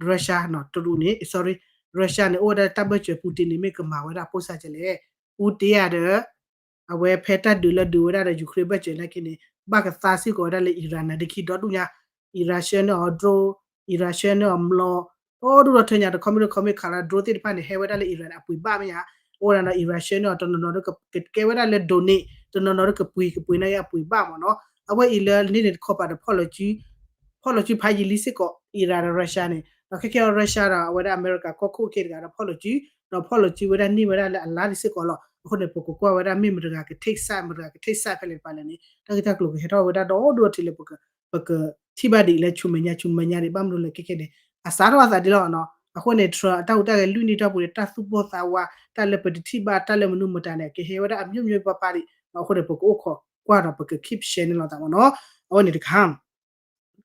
Russia နီၤ တရူးန့ၣ် sorry Russia န့ၣ် အိၣ်ဝဲဒၣ်တၢ်ဘၢၣ်စၢၤ Putin န့ၣ် မ့ၢ်ကမၤဝဲဒၣ်ပိၢ်စၢ်ကလဲၣ် Putin ဧါဒီး အဝဲဖဲတၢ်ဒုးလၢဒုးဝဲဒၣ်ဒီး Ukraine ဘၢၣ်စၢၤနာ်က့န့ၣ် ဘၣ်ကသါစ့ၢ်ကီးဝဲဒၣ်လၢ Iran နၤဒ့ခံဒီဒူၣ်ညါ Iran ဆှၢန့ၢ်အီၤ drone Iran ဆှၢန့ၢ်အီၤ မျီ ဒီဒူၣ်ဒီထၢညါ တခီမ့ၢ်တခီမ့ၢ်ခးလီၤ drone သ့ၣ်တဖၣ်န့ၣ် ဟဲဝဲဒၣ်လၢ Iran န့ၣ် အပှ့ၤဘၣ်မ့ၢ်ညါ အိၣ်ဝဲဒၣ်ဒီး Iran ဆှၢန့ၢ်အီၤ တနီၤနီၤကကဲဝဲဒၣ်လၢ donate တနီၤနီၤကပှ့ၤ ကပှ့ၤနာ်က့အပှ့ၤဘၣ်မ့ၢ်နီၤ အဝဲအံၤလၢန့ၣ်န့ၣ်တခီပၤဒီး ဖီၣ်လီၤစု ဖီၣ်လီၤစုဖးယံာ်လံစ့ၢ်ကီး Iran ဒီး Russia န့ၣ် ဒီးခဲကဲအီၤ Russia ဒီး အဝဲဒၣ်အမဲရကၤကီၢ်ခိၣ်က့တဂၤဒီး ဖီၣ်လီၤစု ဒီးဖီၣ်လီၤစုဝဲဒၣ်န့ၢ်ဝဲဒၣ်လၢအလါဒံးစ့ၢ်ကီးလီၤ. အဃိန့ၣ် ပကကွၢ်ဝဲဒၣ်မ့ၢ်မတဂၤက take side မတဂၤက take side ဖဲလဲၣ်တပၤလဲၣ်န့ၣ် တၢ်ဂ့ၢ်တၢ်ကျိၤကဟဲထီၣ်ဝဲဒၣ်ဒီဒူၣ်ထံးလၢ ပကထံၣ်ဘၣ်ဒ်အံၤလၢဆူမဲာ်ညါ ဆူမဲာ်ညါဒံး ဘၣ်မနုၤလဲၣ် ခဲခဲန့ၣ် အစးထီၣ်အသးဒံးလီၤနီၤ. အဃိန့ၣ် Trump အတၢ်ဟူးတၢ်ဂဲၤလွံၢ်နံၣ်ထီၣ်ပူၤန့ၣ် တၢ်သူၣ်ပိၢ်သးဝး တၢ်လၢပတထံၣ်ဘၣ် တၢ်လၢမနုၤမတၤန့ၣ် ကဟဲဝဲဒၣ်အမျိုးမျိုးပါပါဒံး အဃိန့ၣ် ပကအိၣ်ခိးကွၢ်ဒီး ပက keep share န့ၣ်လီၤသးမ့ၢ်နီၤ. အဝဲန့ၣ်တခါ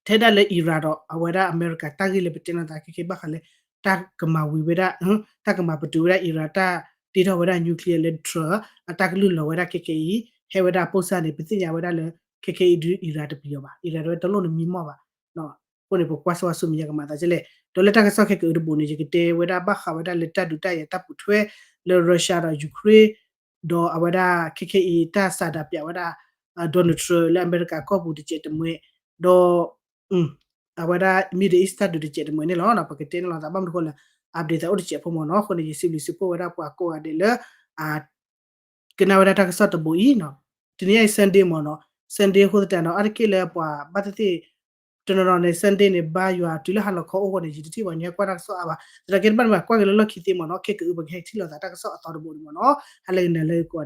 ထဲဒၣ်လၢ Iran ဒီး အဝဲဒၣ်အမဲရကၤ တၢ်ဂ့ၢ်လၢပတဲလီၤသးခဲခဲဘၣ်ဃးလၢ တၢ်ကမၤဝံၤဝဲဒၣ် တၢ်ကမၤပတုာ်ဝဲဒၣ် Iran တၢ်တ့ထီၣ်ဝဲဒၣ် nuclear လၢ Trump အတၢ်ကလုၢ်လီၤဝဲဒၣ်ခဲခဲအံၤ ဟဲဝဲဒၣ်ပိၢ်စၢ်န့ၣ် ပသ့ၣ်ညါဝဲဒၣ်လၢ ခဲခဲအံၤဒုး Iran တပျံၤအီၤဘၣ် Iran တဝဲတလိၣ်နမံမီၢ်ဘၣ် ဒီး အဃိန့ၣ် ပကွၢ်စၢၤဝဲဆူမဲာ်ညါကမၤသးဒ်လဲၣ်. ဒီးလၢတၢ်ကစီၣ်ခဲကအုးတဘိန့ၣ် ယကတဲဝဲဒၣ်ဘၣ်ဃးဝဲဒၣ်လၢတၢ်ဒုးတၢ်ယၤတၢ်ပိာ်ထွဲ လၢ Russia ဒီး Ukraine ဒီးအဝဲဒၣ်ခဲခဲအံၤ တၢ်စးဒးပၠးဝဲဒၣ် Donald Trump လၢအမဲရကၤကီၢ်ပူၤတစဲးတမှဲ ဒီး အဝဲဒၣ် Middle East တၢ်ဒုးတစဲးတမှဲန့ၣ်လီၤ. ပကတဲန့ၣ်လီၤသး ဘၣ်မနုၤဃိလၢ update သးအိၣ်တစဲးဖိမ့ၢ်နီၤ. အဃိန့ၣ် ယစံးဘျုးစံးဖှိၣ်ဝဲဒၣ်ပှၤကိးဂၤဒဲးလၢ ကနၣ်ဝဲဒၣ်တၢ်ကစီၣ်တဘိအံၤနီၤ. တနံၤအံၤ Sunday မ့ၢ်နီၤ, Sunday အဃိသတးဒီး အါတက့ၢ်လၢပှၤဘၣ်သ့ၣ်သ့ၣ် တနီၤနီၤန့ၣ် Sunday န့ၣ် ဘါယွၤတုၤလၢဟါလီၤခီအိၣ်အဃိန့ၣ် ယတထံၣ်ပှၤကညီကွၢ်တၢ်ကစီၣ်အါဘၣ်. သနာ်က့တဘၣ်န့ၣ် ပှၤကွၢ်က့ၤလၢလီၢ်ခံသ့မ့ၢ်နီၤ, ခဲကအုးပကဟဲထံၣ်လိာ်သးတၢ်ကစီၣ်အသီတဘိန့ၣ်မ့ၢ်နီၤ. ဟါလၢဂ့ၤ နၤလၢဂ့ၤကိး